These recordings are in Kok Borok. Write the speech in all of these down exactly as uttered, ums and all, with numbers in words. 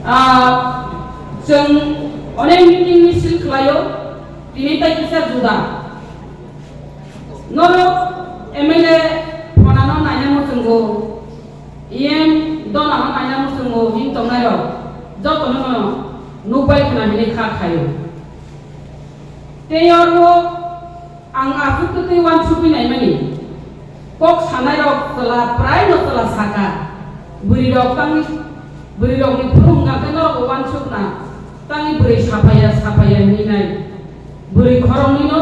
Ah, chwng onek meeting misil khlaio, tini tai kisa juda. Norok M L A phonano naina muchungo, E M donano naina muchungo hin tongnairok jotono no nukbai khna hinwi kha khaio. Tei oro ang aswk kwtwi uansugwi naimani. Kok sanairok chwla, praino chwla saka. Bwrwirok tangwi, bwrwirokni phuru hwnkha khe norokbo uansukna. Tangwi bwrwi saphaiya, saphaiya hinwi nai. Bwrwi khoroknwino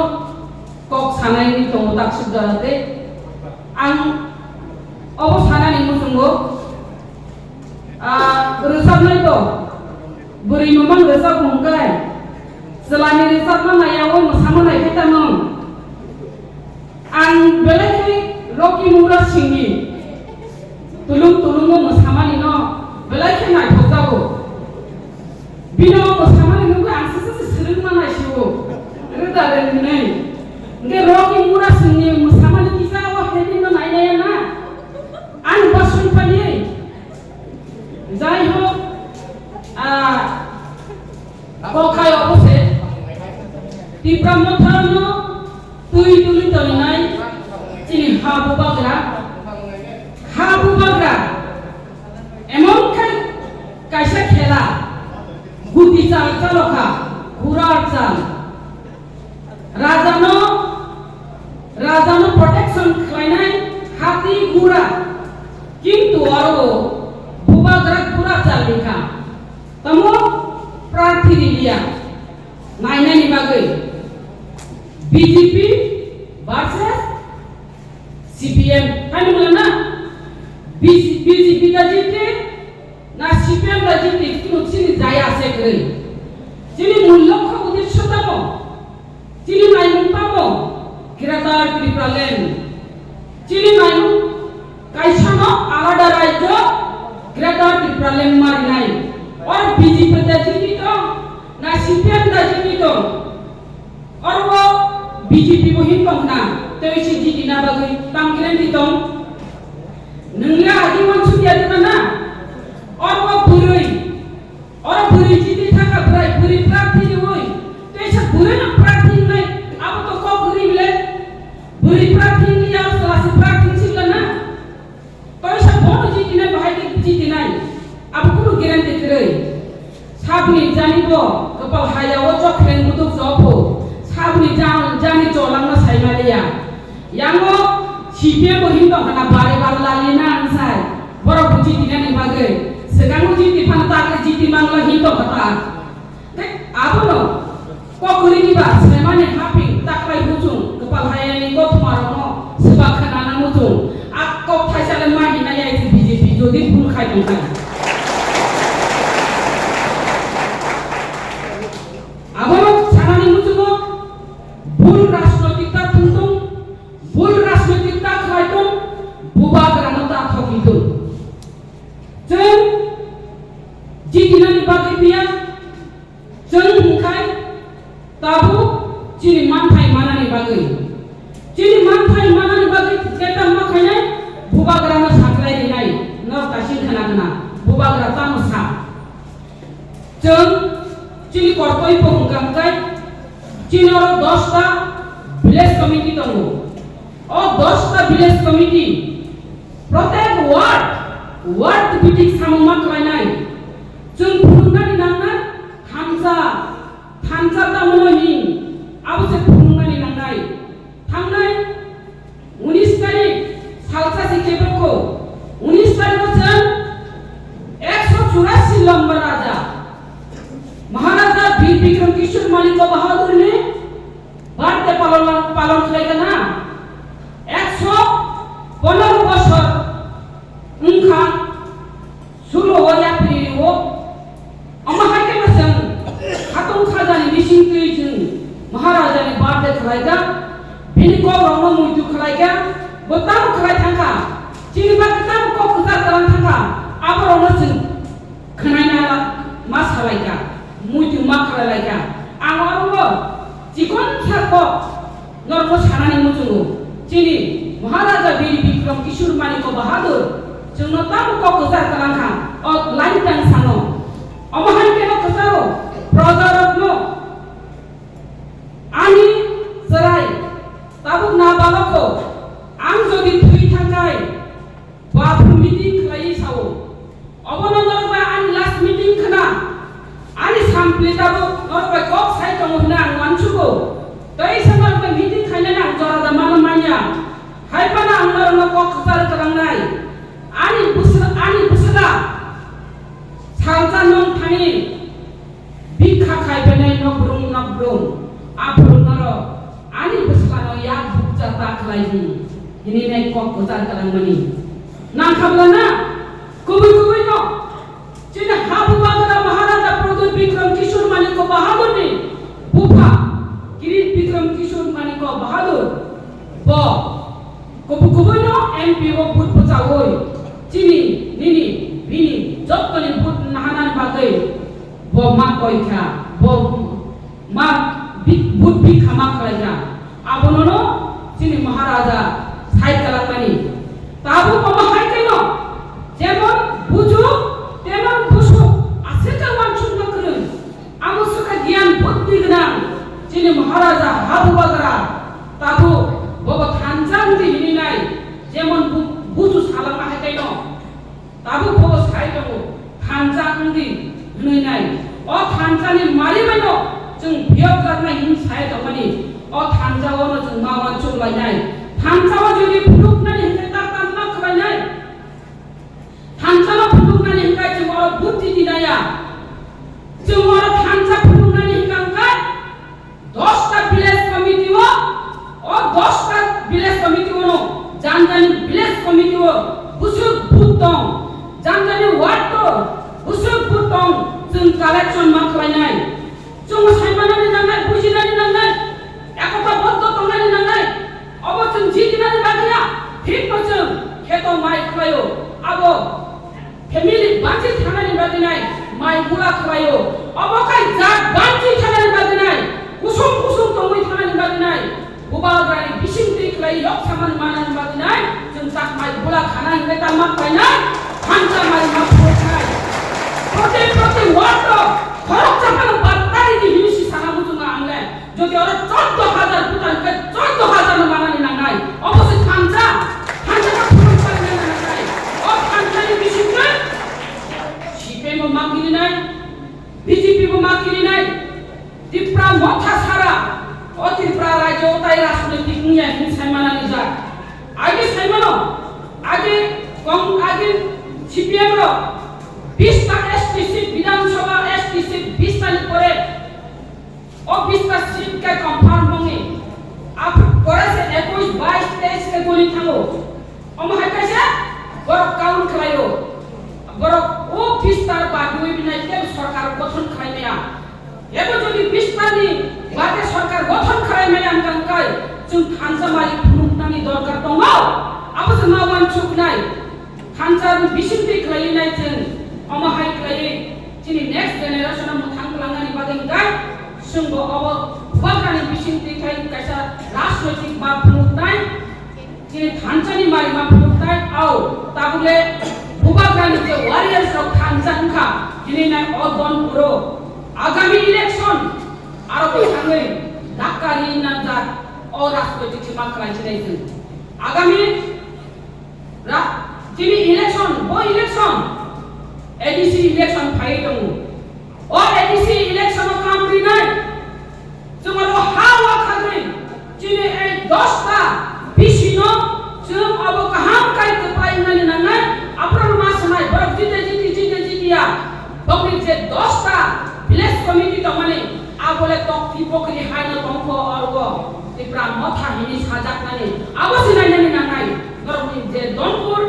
kok sanaini tongo taksuk jora tei ang obo sanani muchungo. Ah, rwchapnai bo. Bwrwi mamang rwchap hwnkhe, chwlani rwchapma naiyaui mwsama naikhe tamo. Ang belai khe Rocky Mura Singh ni tulung tulungo mwsamani no belai khe naithokjago. Bino mwsamani nungkhe ang sasa se swrwngma naisio. Rwda rwngni. Hwnkhe Rocky Mura Singh ni mwsamani kisa o heading no nainaiya na. Ang basui phaiyai. Jai hok, ah, kokhai obo se, Tipra Mothano twi tuli toninai chini ha bubagra, ha bubagra, emon khai kaisa khela, guti chal chalokha, khurar chal. Rajano, rajano protection khlainai hati gura, kintu aro bubagra gura chalika. Tamo prarthi riliya, nainani bagwi B J P versus C P M. Hani mula na? B J P, B J P da jiti, na C P M da jiti, kunu chini jaya ase kwrwi. Chini mul lokho uddesho tamo. Chini naimung tamo Greater Tipraland. Chini naimung kaisano alada rajyo Greater Tipraland marinai. Or B J P da jiti tong, na C P M da jiti tong. Or bo B J P bo hin tong na, tei si jiti na bagwi tang guarantee tong. Nungya agi wan sudia dina na. Or bo bwrwi Oro bwrwi chini thangkha bwrai, bwrwi prarthi riwi. Teisa bwrwino prarthi wngnai, abo to kok ri bile. Bwrwi prarthi wngya, chwla se prarthi sibla na. Toisa bono jitinai, bahai khe jitinai. Abo kunu guarantee kwrwi. Sabni jani bo kwpal haya o chokhreng buduk jopho. Sabni jan-, jani cholangma saimaliya. Yango C P M bo hin tongkha na bare bare lali na ang sai. Borok bo jiti nani bagwi. Swkango jiti phano takle jiti mangla hin tongkha ta. Tei abono kokori ni ba swimani haping taklai huchung kwpal hayani kothoma rokno swba khana na muchung. A kok thaisa le ma hinai ya B J P jodi bhul khai tongkha. Abono sanani muchungo bhul rajnoitik ta thwngthung. Bul rajnoitik ta khlai tong, bubagrano ta thokgwi tong. Chwng jitinani bagwi phiya, chwng hwnkhai tabuk chini manthai manani bagwi. Chini manthai manani bagwi jeta ma khainai bubagrano saklai rinai, norok ta sing khna gana, bubagra tamo sa. Chwng chini kortoi bo hwnkha hwnkhe chini oro dosta village committee tongo. O dosta village committee protek ward, ward bitik samung ma khlainai. Chwng phunuknani nangnai thansa, thansa tamo hwn abo se phunuknani nangnai. Thangnai unis tarik salsa se kebokho, unis tarik o chwng ekso churasi lamba raja Maharaja Bir Bikram Kishore Manikya Bahadur ni birthday palon, palon khlai kana ekso pondro bosor wngkha. Sulo o yapri o, omo hai khe bo chwng khatung khajani bising twi chwng Maharajani birthday khlaikha, bini kokrokno muitu khlaikha, bo tamo khlai thangkha, chini bagwi tamo kok kwchar kwrwng thangkha, aborokno chwng khwnaina ma salaikha, muitu ma khlailaikha. Ang oro chikon sa kok Norokno sanani muchungo, chini Maharaja Bir Bikram Kishore Manikya Bahadur chwngno tamo kok kwchar kwrwngkha, o lain tang sano. O Ang pili tabuk norok bai kok sai tongo hwnwi ang uansugo. Tei se norok bai meeting khainani ang jora da mano manya. Hai phano ang norokno kok kwchar kwlangnai. Ani bwswk, ani bwswk salsa nong thani bikha khai phainai nokbrung nokbrung. Aphuru norok ani bwswkno yak bukcha ta khlai di. Hini nai kok kwchar kwlangmani. Nang khabla na? Kubui kubui no. Chini ha bubagra Maharaja Pradyut Bikram Kishore Manikya Bahadur ni bupha Kirit Bikram Kishore Manikya Bahadur bo kubu kubu no M P o vote bwchawi chini nini bini jottoni vote nahanani bagwi bo ma koi kha, bo ma bi-, vote bikha ma khlai kha. Abono no chini Maharaja sai kwlangmani. Tabuk omo hai khe no, jemon buju, temon busuk, aswk khe uansukma kwrwng. Amo swkha giyan buddhi gwnang, chini Maharaja ha bubagra, tabuk bobo thansa wngdi hini nai, jemon bu-, buju salama hai khe no. Tabuk bo sai tongo, thansa wngdi hwnwi nai. O thansani mari bai no chwng phiyok jaknai hwn sai tongmani. O thansa o no chwng ma uansuk lainai. Thansa o jodi phunuknani hwnkhe ta tangma khlainai. Thansa no phunuknani hwnkhe chwng oro buddhi dinaya. Chwng oro thansa phunuknani hwnkhe Dosta village committee o, o dosta village committee o no, jani jani village committee o bwswk booth tong, jani jani ward o bwswk booth tong, chwng collection ma khlainai. Chwng saimanani nangnai, bujinani nangnai, ekota boddo tongnani nangnai. Obo chwng jitinani bagwi ya, thik no chwng kheto mai khlaio. Abo Family banchi thanani bagwi nai mai bula khlaio. Obo khai jat banchi thanani bagwi nai, kusum kusum tongwi thanani bagwi nai, bubagrani bisingtwi khlai yok samani manani bagwi nai, chwng tak mai bula khana hwnwi tangma khlainai, thansa mai ma phuroknai. Prote prote ward o khorok chapano battari di hini si sana muchunga ang le. Jodi oro choddo hajar bhutan khe choddo hajar no manani nangnai. Obo se thansa, thansa no phunuk parinani nangnai. O thansani bisingtwi C P M bo ma kirinai, B J P bo ma kirinai. Tipra motha sara, o Tripura rajyo tai rajnoitik wngya hwnwi sai manani jak. Age sai mano, age kong, age C P M rok bista S T seat, Bidhan Sabha S T seat bista ni pore O bista seat khe confirm wngwi, aphuru pore se ekush, bais, teis khe guli thango. Omo hai kaisa borok count khlaio. Borok o bista bagwi binai tei sorkar gothon khlai maya. Ebo jodi bista ni bagwi sorkar gothon khlai maya wngkha hwnkhe chwng thansa mari phunuknani dorkar tongo. Abo se ma uansuknai. Thansa ni bisingtwi khlaiwi nai chwng, omo hai khlaiwi chini next generation o mwthang kwlangnani bagwi hwnkhe chwngbo obo bubagrani bisingtwi khai kaisa rajnoitik ma phunuknai, chini thansani mari ma phunuknai, au tabukle bubagrani je warriors rok thansa wngkha, hini nai o Donpuro agami election aro bo thangwi dakka ri nangjak o rajnoitik se ma khlai chinai chwng. Agami Ra-, chini election, bo election, A D C election phaiwi tongo. O A D C election o kam rinai, chwng oro ha wa khagwi, chini ei dosta B C no chwng abo kaham kai kwplai wngnani nangnai, aphuru ma sanai, borok jite jiti, jite jiti ya, bokni je dosta village committee tongmani, Abole tokti pokri haino tongkho oro Tipra motha hini sajaknani. Abo se nainani nangnai. Norokni je Donpur,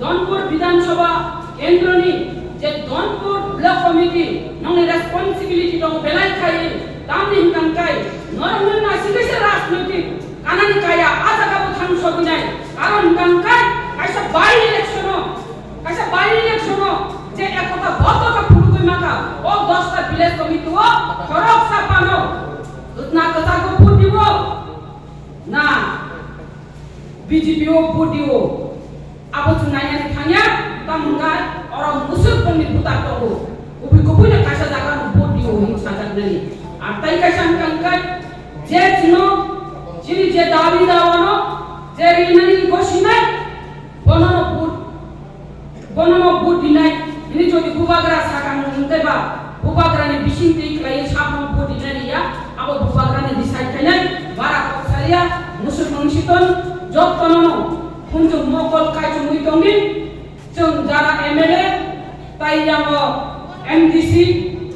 Donpur Bidhan Sabha kendroni je Donpur Block Committee nongni responsibility tongo belai khai. Tamni hwnkha hwnkhe norokno naisingkhe se rajnoitik kanani kaya a jaga bo thang sogwinai. Karon hwnkha hwnkhe kaisa by election o Kaisa by election o je ekota boddo khe phunugwi mankha, o dosta village committee o khoroksa phano na kwcharo vote dibo, na B J P o vote dibo. Abo chwng nainani thangya, tamo hwnkhai oro mwswk bongni voter tongo. Kubui kubui no kaisa jaga no vote dibo hwnwi sajaknani. Ar tai kaisa hwnka hwnkhai je chwngno chini je dabi dawa no je rinani gosinai, bono no vote Bono no vote dinai, hini jodi bubagra sakang hwnkhe ba, Bubagrani bisingtwi khlaiwi saphang vote rinani ya, abo bubagrani decide khainai, bara kok saria, musulmung siton, jottono no, khunju mokol kaichomwi tongdi, chwng jara M L A, tai yango M D C,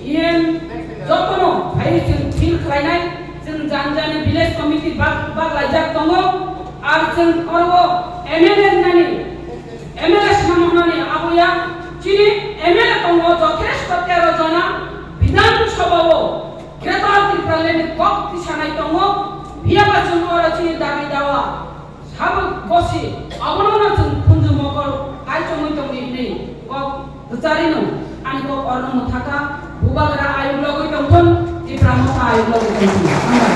E M, jottono phaiwi chwng feel khlainai, chwng jani jani village committee bak-, baklaijak tongo, ar chwng oro M L A nani, M L A swnam hwnani abo ya, chini M L A tongo jothesto tero jona Bidhan Sabha o Greater Tipraland ni kok tisanai tongo, phiyaba chwng oro chini dabi dawa sabo bosi abono no chwng khunju mokol kaichomwi tongdi hinwi kok rwcharino ani kok orono mwthaka, bubagra ayuk logwi tongthun, Tipra Motha ayuk logwi tongthun.